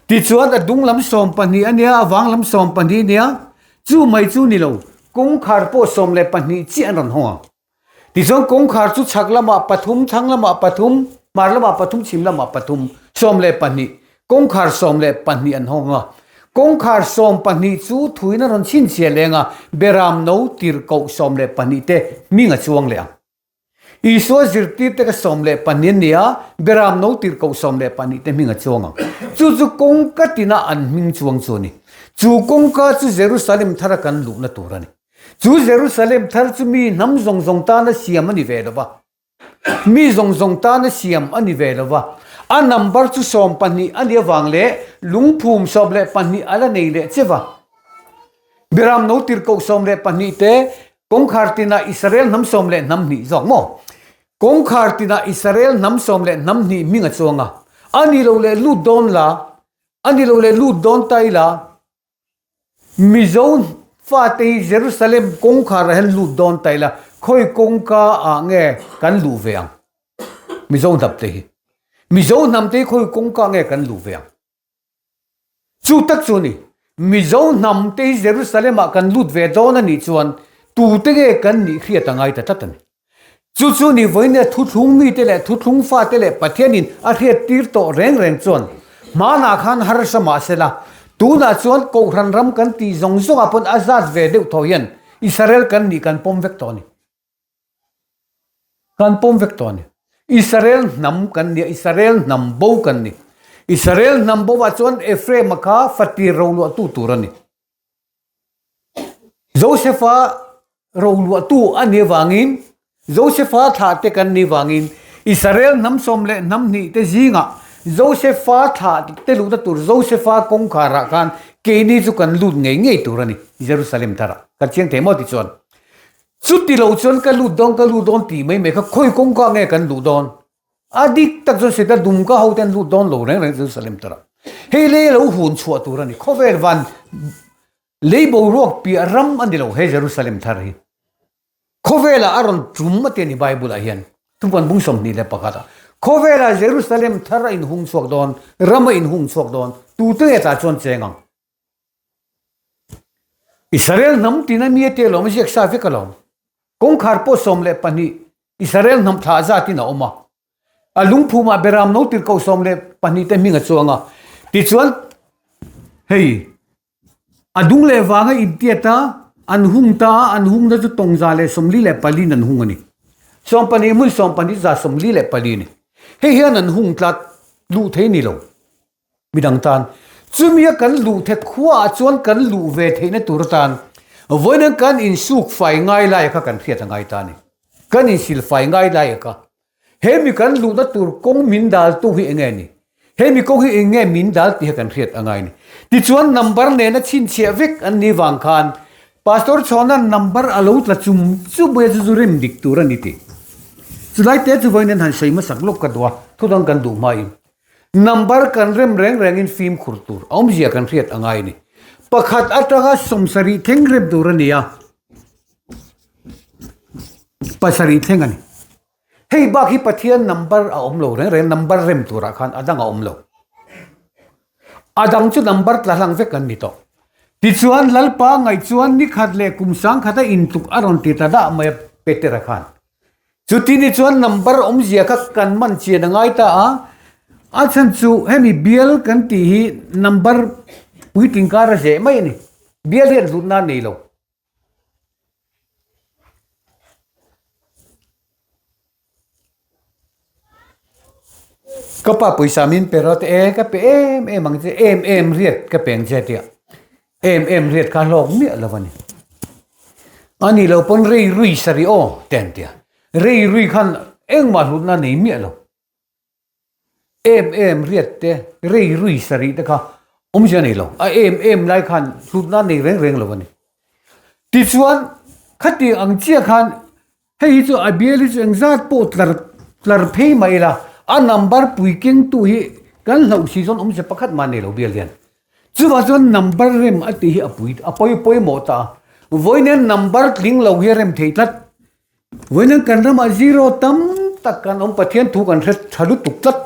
Tichuan a dung lam 12 a nia, a vang lam 12 a nia, chu mai chu ni lo, kawngkhar pawh 12 chiah an rawn hawng ang. Tichuan kawngkhar chu chhak lamah pathum, thlang lamah pathum, hmar lamah pathum, chhim lamah pathum, 12, kawngkhar 12 an hawng a. Kawngkhar 12 chu thuin a rawn chhinchhiah leng a, Beram no tirhkoh 12 te hming a chuang leh ang. Isua zirtirte kha 12 an ni a, Beram no tirhkoh 12 te hming a chuang ang. Chu chu kawngka tina an hming chuang chu a ni. Chu kawngka chu Jerusalem thara kan luhna tur a ni. Chu Jerusalem thar chu mi hnam zawng zawng tana siam a ni ve lo va. Mi zawng zawng tana siam a ni ve lo va. A number chu 12 a nih avang leh lungphum 12 a la nei leh che va. Biram no tirhkoh 12 te. Kawngkhar tinah Israel hnam 12 zawk maw? Kawngkhar tinah Israel hnam 12 hming a chuang a. A ni lo leh lut dawn la, a ni lo leh lut dawn ta ila, Mizo fate hi Jerusalem kawngkhar ah hian lut dawn ta ila, khawi kawngka ah nge kan luh ve ang? Mizo hnam te hi. Mizo hnam te hi khawi kawngka nge kan luh ve ang? Chu tak chu a ni. Mizo hnam te hi Jerusalem ah kan lut ve dawn a nih chuan tute nge kan nih hriat a ngai ta tlat a ni. Chu chu ni vawinia thuthlung mite leh thuthlung fate leh Pathianin a hriat tir tawh reng reng chuan hmanah khan harsa mah se la, tunah chuan Kohhran ram kan tih zawng zawngah pawn a zat ve deuh tho hian Israel kan nih kan pawm vek tawh a ni. Kan pawm vek tawh a ni. Israel hnam kan nia, Israel hnam bo kan ni. Israel hnam bo ah chuan Ephraim-a kha fatir roluahtu tur a ni. Joseph-a roluahtu a nih avangin, Joseph-a thlah te kan nih vangin, Israel hnam sawm leh hnam hnih te zingah Joseph-a thlah te luhna tur Joseph-a kawngkharah khan keini chu kan lut ngei ngei tur a ni, Jerusalem tharah. Kan chiang thei maw ti chuan? Chuti lo chuan ka lut dawn ka lut dawn tih mai mai kha khawi kawngka nge kan luh dawn? A dik tak chuan Sita Dumka ho te an lut dawn lo reng reng Jerusalem tura. Hei lei lo hun chhuah tur a ni. Khawvel van lei boruak piah ram a ni lo he Jerusalem thar hi. Khawvelah a rawn tum a ti a ni Bible ah hian. Thupuan bung 21 ah. Khawvelah Jerusalem thar a inhung chhuak dawn, ram a inhung chhuak dawn, tute nge tah chuan cheng ang? Israel hnam tina mi te alawm a ziak sa vek alawm. Kawngkhar pawh 12 Israel hnam thlah zatin a awm a. A lungphumah Beram no tirhkoh 12 te hming a chuang a. Tichuan hei a dung leh vanga intiat a, an hung ta a, an hungna chu tawngza leh 44 in an hung a ni. Sawmpahnih hmun sawmpahnih za 44 a ni. Hei hian an hung tlat luh thei ni lo. Midang tan, chumia kan luh the khuaah chuan kan luh ve theihna tur atan vawiin kan insuk fai ngai laia kha kan hriat a ngai ta a ni. Kan insil fai ngai laia kha. He mi kan luhna tur kawng min daltu hi enge ni? He mi kawng hi eng nge min dal tih kha kan hriat a ngai a ni. Tichuan number nena chhinchhiah vek an nih vang khan Pastor Chhawna'n number a lo tla chum chum mai a chu chu rem dik tur a ni tih. Chulai te chu vawiin an han sawi hmasak lawk ka duh a, thudang kan duh hmain. Number kan rem reng rengin fimkhur tur a awmzia kan hriat a ngai a ni. Pakhat atanga 70 thleng rem tur a ni a, pasarih thleng a ni. Hei bak hi Pathian number a awm lo reng reng, number rem turah khan a dang a awm lo. A dang chu number tla hlang vek an ni tawh. Tichuan Lalpa ngaih chuan nikhat leh kum sangkhata intluk a rawn ti ta dah mai a Petera khan. Chuti ni chuan number awmzia kha kan man chian a ngai ta a, a chhan chu hemi bial kan tih hi number puitling kar a zeh mai a ni. Bial hian hlutna a nei lo. Ka pa pawisa min pe rawh te e ka pe em em ang che em em riat ka pe ang che tia em em riat kha hlawk miah lo a ni. A ni lo pawn rei rui sarih aw te an tia. Rei rui khan engmah hlutna nei miah lo. Em em riat te rei rui sarih te kha awmzia nei lo. A em em lai khan hlutna nei reng reng lo a ni. Tichuan khatiang ang chiah khan hei hi chu a bial hi chu engzat pawh tlar tlar phei mah ila a number pui kengtu hi kan hlauh si chuan awmzia pakhat mah nei lo bial hian. Chuvang chuan number rem a tih hi a pui a pawi pawimawh ta a. Vawiin number tling lo hi a rem thei tlat. Vawiin kan ramah zero tam tak kan awm Pathian thu kan hre tha lutuk tlat.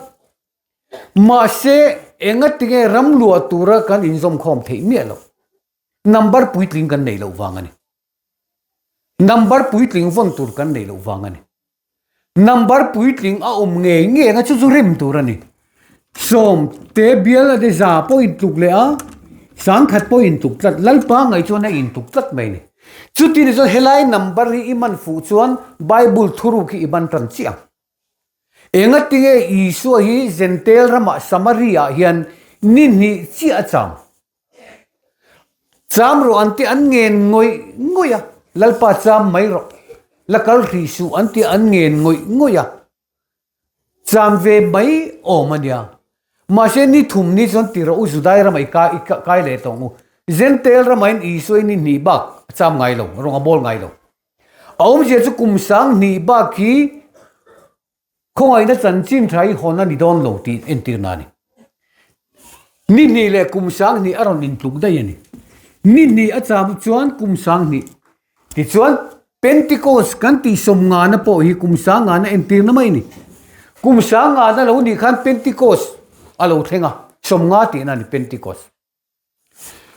Mahse engatinge ram luah tura kan inzawmkhawm theih miah loh. Number puitling kan nei loh vang a ni. Number puitling vawn tur kan nei loh vang a ni. Number puitling a awm ngei ngei anga chu chu rem tur a ni. Sawm te bial a te za pawh intluk leh a, sangkhat pawh intluk tlat, Lalpa ngaih chuan a intluk tlat mai a ni. Chuti ni chuan helai number hi i man fuh chuan Bible thuruk hi i man tan chiah ang. Engatinge Isua hi Jentail ramah Samaria ah hian ni hnih chiah a cham? Cham rawh an ti an ngen ngawih ngawih a, Lalpa cham mai rawh, la kal hrih suh an ti an ngen ngawih ngawih a, cham ve mai awm a nia. Mahse ni thum ni chuan ti rawh u Judai ramah i kai i kai leh tawh ang u. Jentail ramah in Isua in ni hnih bak a cham ngai lo, rawng a bawl ngai lo. A awmzia chu kum 2000 bak hi khawngaihna chanchin tha hi hawn a ni dawn lo tih entirna a ni. Ni hnih leh kum 2000 a rawn intluk daih a ni. Ni hnih a cham chuan kum 2000. Tichuan Pentecost kan tih sawmngana pawh hi kum sangngana entirna mai a ni. Kum sangngana lo nih khan Pentecost a lo thleng a, sawmnga tihna a ni Pentecost.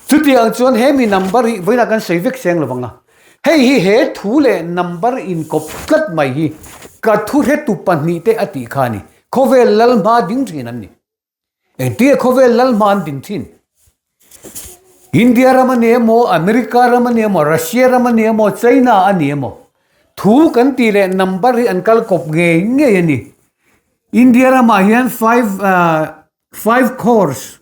Chutiang chuan he mi number hi vawiinah kan sawi vek seng lovang a, hei hi he thu leh number inkawp tlat mai hi ka thuhretu pahnihte a tih kha a ni. Khawvel lal hma ding thin an ni. Engtia khawvel lal hma an ding thin? India ram a ni emaw, America ram a ni emaw, Russia ram a ni emaw, China a ni emaw, thu kan tih leh number hi an kal kawp ngei ngei a ni. India ramah hian five five crores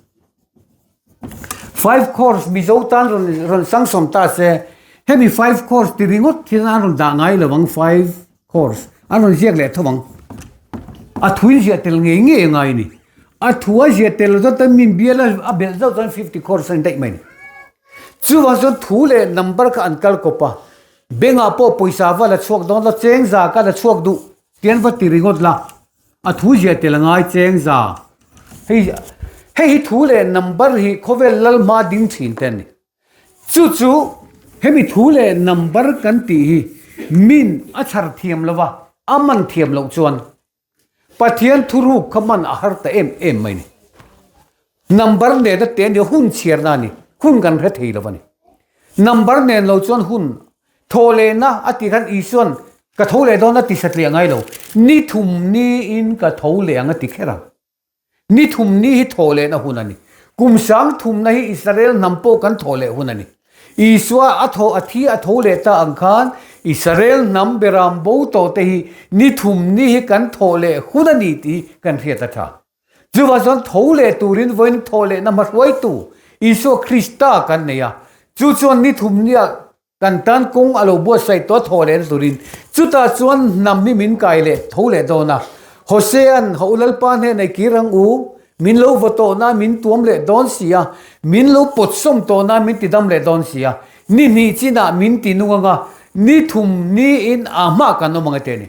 five crores Mizo tan rawn rawn sanction ta se, hemi five crores ti ringawt hian an rawn dah ngai lo ang five crores an rawn ziak leh tho ang. A thuin ziah tel ngei ngei a ngai a ni. A thu a ziah tel zawt a min bial a belh zauh chuan 50 crores a ni daih mai a ni. Chuvang chuan thu leh number kha an kal kawp a, bengah pawh pawisa va la chhuak dawn la, cheng za ka la chhuak duh tian va ti ringawt la, a thu ziah tel a ngai cheng za. Hei hei hi thu leh number hi khawvel lal hma ding thin te a ni. Chu chu hemi thu leh number kan tih hi min a chhar thiam lo va, a man thiam loh chuan Pathian thuruk kha man a har ta em em mai ni. Number nena te ania hun chhiarna a ni, hun kan hre thei lo a ni. Number nen lo chuan hun thaw lehna a tih khan Isuan ka tho leh dawn a ti satliah ngai lo, ni thum niin ka tho leh ang a ti kher ang. Ni thum ni hi thawh lehna hun a ni. Kum sang thumna hi Israel hnam pawh kan thawh leh hun a ni. Isua a thaw a thi a tho leh ta ang khan Israel hnam beram bo tawh te hi ni thum ni hi kan thawh leh hun a ni tih hi kan hriat a tha. Chuvang chuan tho leh turin vawiin thawh lehna hmahruaitu Isua Krista kan nei a. Chu chuan ni thum nia Kan tan kawng a lo buatsaih tawh thaw leh na turin chutah chuan hnam hi min kai leh tho leh dawn a. Hosea'n, Ho Lalpa hnenah i kir ang u, min lo vaw tawh na min tuam leh dawn si a, min lo pawt sawm tawh na min ti dam leh dawn si a, ni hnih chinah min ti nung ang a, ni thum niin a hmah kan awm ang e te a ni.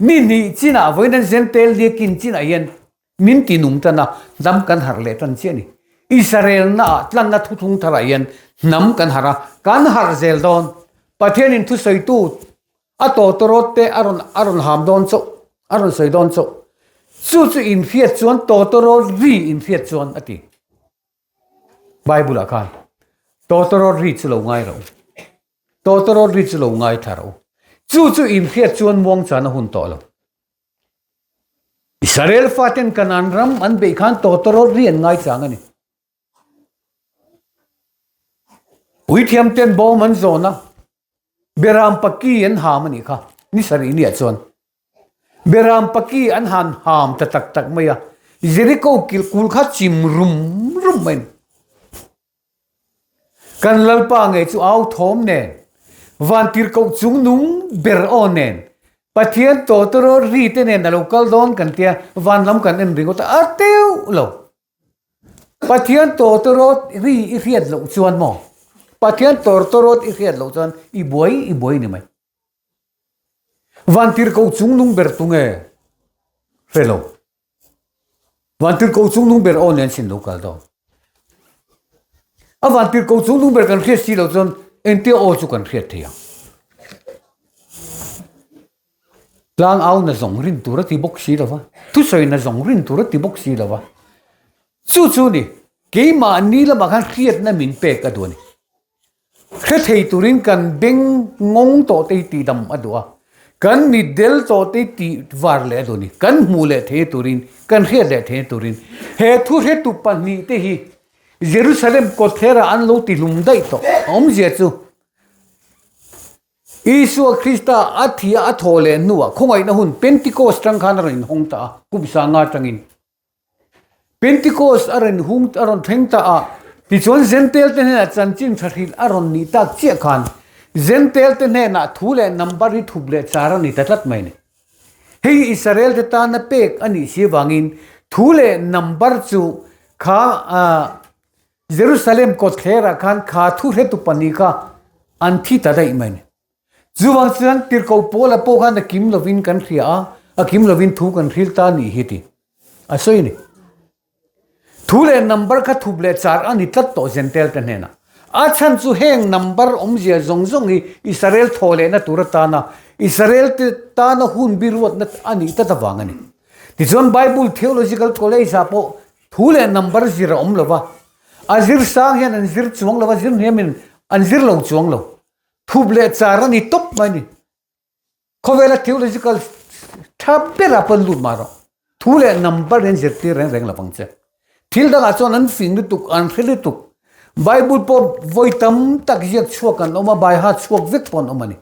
Ni hnih chinah vawiin an zen tel liakin chinah hian Min ti nung tan a, hnam kan harh leh tan chiah a ni. Israel-na ah tlanna thuthung tharah hian hnam kan harh a, kan harh zel dawn. Pathianin thusawitu a tawtawrawt te a rawn a rawn ham dawn chauh, a rawn sawi dawn chauh. Chu chu inhriat chuan tawtawrawt ri inhriat chuan a ti. Bible-ah khan tawtawrawt ri chu lo ngai rawh u. Tawtawrawt ri chu lo ngai thla rawh u. Chu chu inhriat chuan muangchana hun tawh lo. Israel faten Kanaan ram an beih khan tawtawrawt ri an ngaichang a ni. Puithiam ten bawm an zawn a, Beram paki an ham a nih kha, ni sarih niah chuan. Beram paki an han ham ta tak tak mai a, Jericho kil kul kha chim rum rum mai a ni. Kan Lalpa ngei chu au thawm nen, vantirhkoh chung nung ber aw nen, Pathian tawtawraw ri te nen a lo kal dawn kan tia, van lam kan en ringawt a, a teuh lo. Pathian tawtawraw ri i hriat loh chuan maw? Pathian tawtawrawt i hriat loh chuan i buai i buai ni mai. Vantirhkoh chung nung ber tunge hre lo. Vantirhkoh chungnung ber aw nen sin lo kal dawn. A vantirhkoh chungnung ber kan hriat si lo chuan engtia aw chu kan hriat thei ang. Tlang au na zawng rin tur a ti bawk si lo va, thusawi na zawng rin tur a ti bawk si lo va. Chu chu ni, keimahni lamah khan hriatna min pek a duh a ni. Hre thei turin kan beng ngawng tawh te hi tihdam a duh a, kan mit del tawh te hi tih var leh a duh a ni. Kan hmuh leh theihna turin, kan hriat leh theihna turin he thuhretu pahnihte hi Jerusalem kawtthlerah an lo tihlum daih tawh. A awmzia chu Isua Krista a thih a a thawh leh hnuah khawngaihna hun Pentecost tang khan a rawn inhawng ta a, kum sanga tangin. Pentecost a rawn hung a rawn thleng ta a, tichuan Zentail te hnenah chanchin tha hrilh a rawn nih tak chiah khan Zentail te hnenah thu leh number hi thup leh char a ni ta tlat mai a ni. Hei hi Israel te tana pek a nih si avangin thu leh number chu kha Jerusalem kawtthlerah khan kha thu hretu pahnih kha an thi ta daih mai a ni. Chuvang chuan tirhkoh Paula pawh khan a kim lovin kan hria a, a kim lovin thu kan hril ta nih hi ti a sawi a ni. Thu leh number kha thup leh char a ni tlat tawh Jentail te hnenah. A chhan chu heng number awmzia zawng zawng hi Israel thaw lehna tur atana Israel te tana hun biruatna a nih tlat avang a ni. Tichuan Bible Theological College ah pawh thu leh number zir a awm lo va, a zir sang hian an zir chuang lo va, zir hniamin an zir lo chuang lo. Thup leh char a ni tawp mai a ni. Khawvela theological tha berah pawh an lut mah rawh. Thu leh number hi an zirtir reng reng lo vang che. Thil dangah chuan an fing lutuk, an hre lutuk. Bible pawh vawi tam tak ziak chhuak an awm a, by heart chhuak vek pawh an awm a ni.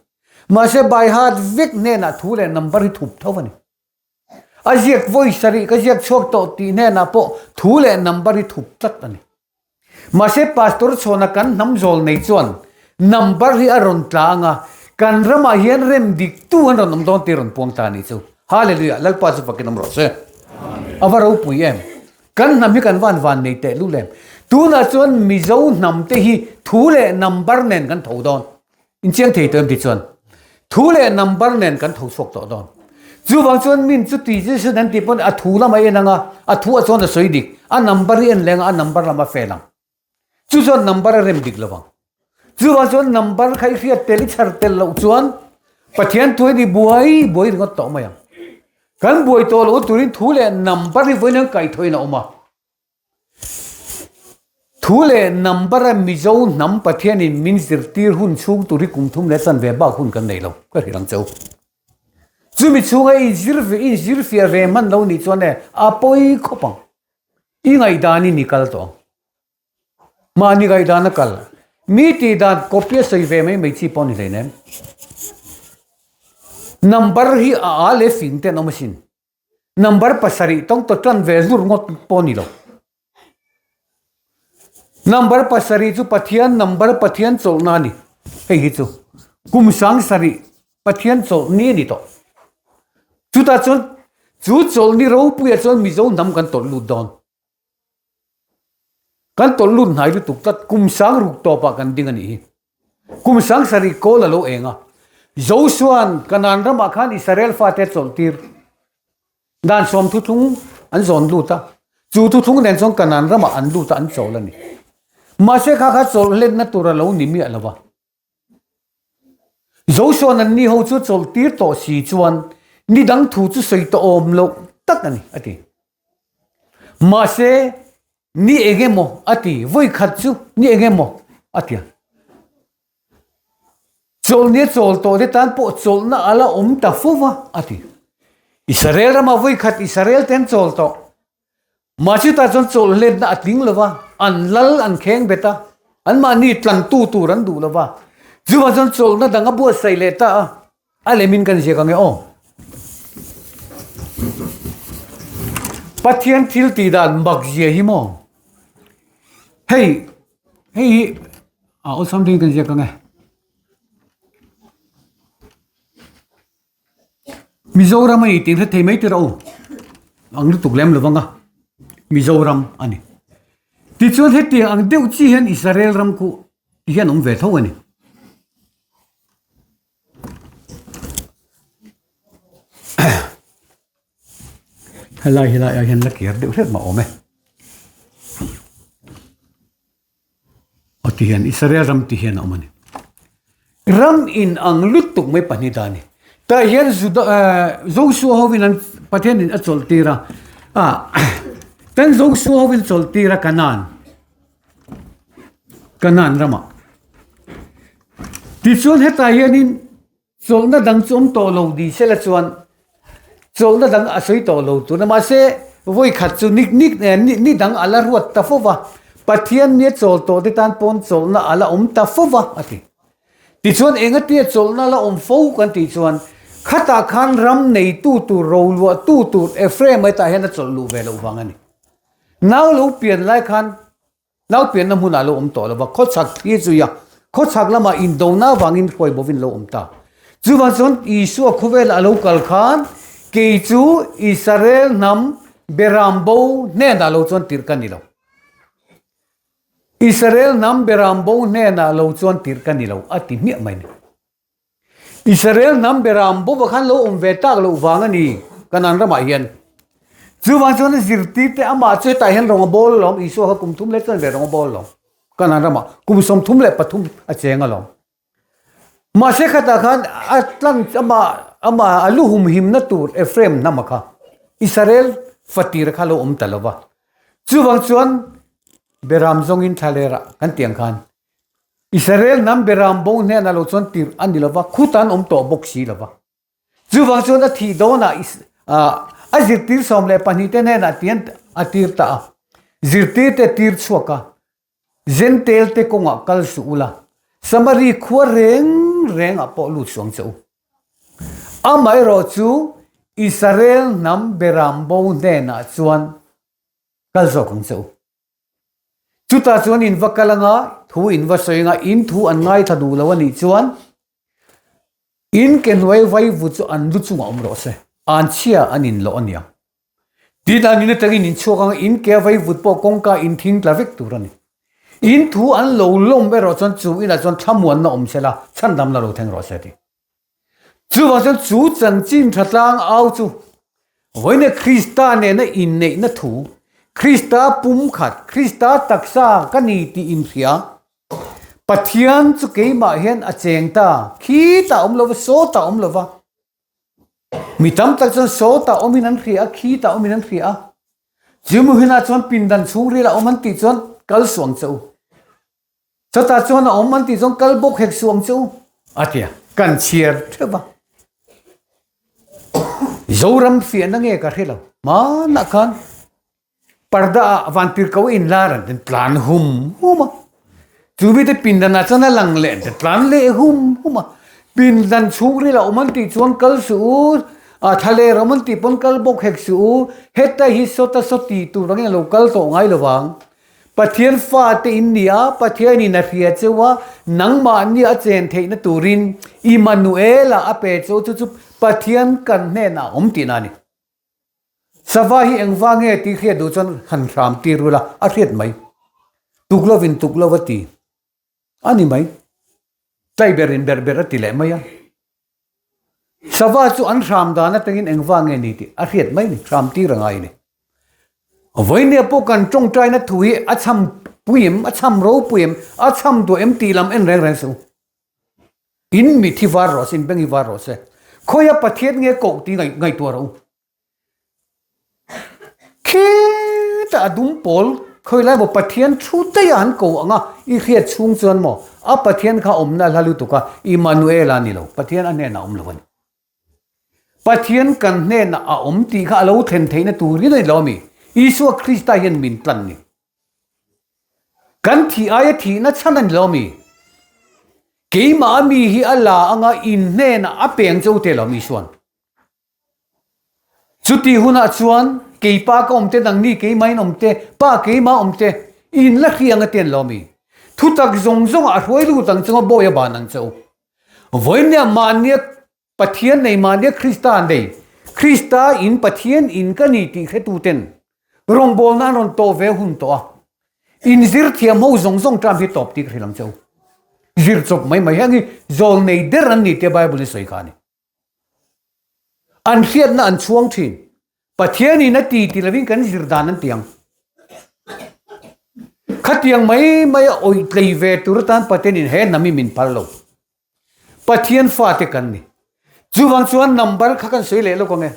Mahse by heart vek hnenah thu leh number hi thup tho a ni. A ziak vawi sarih ka ziak chhuak tawh tih hnenah pawh thu leh number hi thup tlat a ni. Mahse Pastor chhuahna kan hnam zawl nei chuan number hi a rawn tla ang a, kan ramah hian rem dik tu an rawn awm dawn tih rawn puang ta a nih chu. Hallelujah! Lalpa chu fakin awm rawh se. A va ropui em! Kan hnam hi kan van van nei teh lul em! Tunah chuan Mizo hnam te hi thu leh number nen kan tho dawn. Inchiang thei tawh em ti chuan thu leh number nen kan tho chhuak tawh dawn. Chuvang chuan min chu ti Jesu'n an tih pawn a thu lam a en ang a, a thu ah chuan a sawi dik, a number hi en leng a, a number lam a fel ang. Chu chuan number a rem dik lo vang. Chuvang chuan number kha i hriat tel i chhar tel loh chuan Pathian thu hi buai buai ringawt tawh mai ang. Kan buai tawh loh turin thu leh number hi vawiin an kaihthawhin a awm a. Thu leh number a Mizo hnam Pathianin min zirtir hun chhung tur hi kum thum leh chanve bak hun kan nei lo, ka hrilh ang che u. Chumi chhunga i zir ve, i zir fiah ve hman lo nih chuan e a pawi khawp ang. I ngaihdanin i kal tawh ang. Mahni ngaihdan a kal. Mi tih dan copy a sawi ve mai mai chi pawh a ni hleinem. Number hi a a leh fing te an awm asin. Number pasarih tawng tawh tan ve zur ngawt pawh a ni lo. Number pasarih chu Pathian number Pathian chawlhna a ni. Hei hi chu kum sang sarih Pathian chawlh ni a ni tawh. Chutah chuan chu chawlhni ropuiah chuan Mizo hnam kan tawlh lut dawn. Kan tawlh lut hnai lutuk tlat kum sang ruk tawpah kan ding a nih hi. Kum sang sarih kawl a lo eng a. Josua'n Kanaan ramah khan Israel fate a chawlh tir. Dan sawm thuthlung an zawn lut a. Chu thuthlung nen chuan Kanaan ramah an lut a, an chawl a ni. Mahse kha kha chawlh hlenna tur a lo ni miah lo va. Josua'n an ni ho chu chawlh tir tawh si chuan ni dang thu chu sawi tawh awm loh tak a ni, a ti. Mahse Ni eng emaw a ti, vawi khat chu ni eng emaw a ti a. Chawlhni a chawl tawh te tan pawh chawlhna a la awm ta fo va a ti. Israel rama vawi khat Israel te an chawl tawh. Mahse chutah chuan chawlh hletna a tling lo va, an lal an kheng bet a, anmahni tlantu tur an duh lo va. Chuvang chuan chawlhna dang a buatsaih leh ta a. A lemin kan ziak ang e aw. Pathian thil tih dan mak zia hi maw? Hei, hei hi a awlsam deuhin kan ziak ang e. Mizoram a ni tih hre thei mai tir a u. Ang lutuk lem lo vang a. Mizoram a ni. Tichuan hetiang ang deuh chi hian Israel ram khu ti hian awm ve tho a ni. Helai helai ah hian la kir deuh hret mah awm e. Aw ti hian Israel ram ti hian a awm a ni. Ram in ang lutuk mai pahnih ta a ni. Tah hian Juda eh Joshua hovin an Pathianin a chawlh tir a, ah tan Joshua hovin chawlh tir a Canaan. Kanaan ramah. Tichuan hetah hianin chawlhna dang chu awm tawh lo ni sela chuan chawlhna dang a sawi tawh lo tur a, mahse vawi khat chu ni ni ni dang a la ruat ta fo va, Pathian nia chawl tawh te tan pawn chawlhna a la awm ta fo va a ti. Tichuan engatia chawlhna la awm fo kan tih chuan khatah khan ram neitu tur roluahtu tur Ephraim hetah hian a chawlh luh ve loh vang a ni. Nau lo pian lai khan nau pianna hmunah lo awm tawh lo va, khawchhak thli zui a, khawchhak lamah indona avangin hruai bovin lo awm ta. Chuvang chuan Isua khawvelah a lo kal khan kei chu Israel hnam beram bo hnenah lo chuan tirh ka ni lo. Israel hnam beram bo hnenah lo chuan tirh ka ni lo a ti hmiah mai ni. Israel hnam beram bawva khan lo awm ve tak loh vang a ni Kanaan ramah hian. Chuvang chuan a zirtirte amah chu hetah hian rawng a bawl alawm, Isua kha kum thum leh chuan ve rawng a bawl alawm Kanaan ramah kum 33 a cheng alawm. Mahse khatah khan a tlang amah amah a lu humhimna tur Ephraim hnama kha Israel fatira kha lo awm ta lo va. Chuvang chuan Beram zawngin thlalera kan tih ang khan Israel hnam Beram bo hnenah lo chuan tirh a ni lo va, khuta an awm tawh bawk si lo va. Chuvang chuan a thih dawnah a zirtir 12 te hnenah tian a tir ta a, zirtirte tir chhuak a, Zentel te kawngah kal suh ula, Samari khua reng rengah pawh lut suh ang che u. Amaherawh chu Israel hnam Beram bo hnenah chuan kal zawk ang che u. Chutah chuan in va kal anga, thu in va sawi anga, in thu an ngaithla duh lo a nih chuan in ke hnuai vaivu chu an lu chungah awm rawh se, an chhia an inlawh a niang. Tin, an in atangin in chhuak anga in ke vaivut pawh kawngka in thing tla vek tur a ni. In thu an lo lawm erawh chuan chu inah chuan thlamuanna awm se la, chhandamna lo thleng rawh se a ti. Chuvang chuan chu chanchin tha tlang au chu vawiin Krista nena inneihna thu, Krista pumkhat, Krista taksa ka ni tih inhria, Pathian chu keimah hian a cheng ta, khitah awm lova, sawtah awm lova, Mi tam tak chuan sawtah awmin an hria a, khitah awmin an hria a. Chu muhinah chuan pindan chhungril a awm an tih chuan kal suh ang che u. Chutah chuan a awm an tih chuan kal bawk hek suh ang che u. A ti a, kan chhiar theuh va. Zoram fiahna nge ka hre lo. Hmanah khan Parda ah vantirhko in lar an tin tlan hum hum a, chu mite pindan ah chuan a lang leh an ti tlan leh hum hum a, pindan chhungril a awm an tih chuan kal suh u, a thlaler awm an tih pawn kal bawk hek suh u, heta hi sawta saw tih tur angin a lo kal tawh ngai lo vang. Pathian fate in ni a, Pathian in a hria cheu a, nangmahni a chen theihna turin Immanuel-a a pe cheu chu chu Pathian kan hnenah a awm tihna a ni. Sava hi engva nge tih hriat duh chuan han hram tir ula a hriat mai. Tuk lovin tuk lo a ti a ni mai. Tlai berin ber ber a ti leh mai a. Sava chu an hram dan atangin engva nge ni tih a hriat mai ni, hram tir a ngai ni. Vawinia pawh kan tawngtaina thu hi a chham pui em, a chham ropui em, a chham duah em tih lam en reng reng suh. In mit hi var rawh se, in beng hi var rawh se. Khawia Pathian nge koh tih ngaihtuah rawh u. Khitah a dum pawl khawi lai maw Pathian thu daih a an ko ang a, i hriat chhung chuan maw a Pathian kha awmna hla lutuk a, Immanuel a ni lo, Pathian a hnenah a awm lo a ni. Pathian kan hnenah a awm tih kha a lo thlen theihna turin a ni lo a mi? Isua Krista hian min tlan ni. Kan thih aia thihna chhan a ni lo mi? Keimah a mi hi a la anga in hnenah a peng cho te lo mi Isuan? Chuti hunah chuan kei pa ka awm te, nangni keimah in awm te, pa keimah awm te, in la hri anga te an lo mi? Thutak zawng zawngah a hruai lut ang chunga bawi a ban ang che u. Vawinia mahnia Pathian nei mahnia Krista nei, Krista in Pathian in ka ni tih hretuten rawngbawlna an rawn tawh ve hun tawh a, in zir thiam ho zawng zawng ṭam hi tawp tih ka hrilh ang che u. Zir chawp mai mai heng hi zawl nei der an ni tia Bible in sawi kha a ni. An hriatna an chhuang ṭhin. Pathian in a ti ti lovin kan zir dan an ti ang. Khatiang mai mai a awih tlei ve tur atan Pathian in he hnam hi min phal lo. Pathian fate kan ni. Chuvang chuan number kha kan sawi leh lawk ang e.